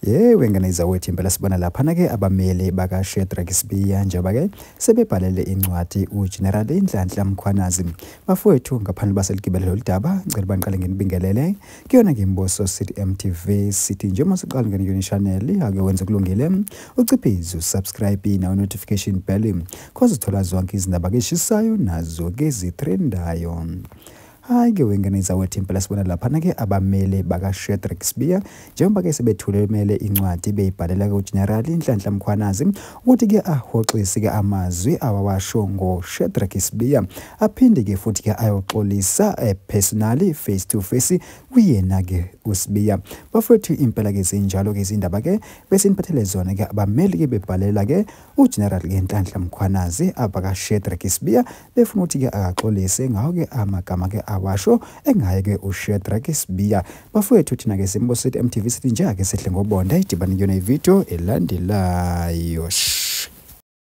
Yewe ngane zawethu, impela sibona laphana-ke abameli bakaShadrack Sibiya njengoba-ke sebebhalele incwadi uGeneral Nhlanhla Mkhwanazi. Bafowethu, ngaphandle baseligibele lolu daba, ngicela baniqale nginibingelele kuyona ngeMboso City MTV. Sithi njengoba siqala ngene kuyona channel, ake wenze kulungile, uciphize usubscribe nawo notification bell, khoze uthola zonke izindaba keshisayo nazo-ke zitrendayo. Hhayi-ke wengane zawethu, impela sibona laphana-ke abameli bakaShadrack Sibiya njengoba-ke sebethumele incwadi beyibhalela kuGeneral Nhlanhla Mkhwanazi ukuthi-ke ahoxise-ke amazwi awawasho ngoShadrack Sibiya, aphinde-ke futhi-ke ayoxolisa personally, face to face, kuyena-ke uSibiya. Bafowethu, impela-ke zinjalo-ke izindaba-ke besiniphathele zona-ke, abameli-ke bebhalela-ke uGeneral-ke Nhlanhla Mkhwanazi abakaShadrack Sibiya, befuna ukuthi-ke akaxolise ngawo-ke amagama-ke awasho engaye-ke uShadrack Sibiya. Bafowethu, thina-ke Simbo City MTV sithi nje ake sehle ngobonda, idibane kuyona ividiyo elandelayo.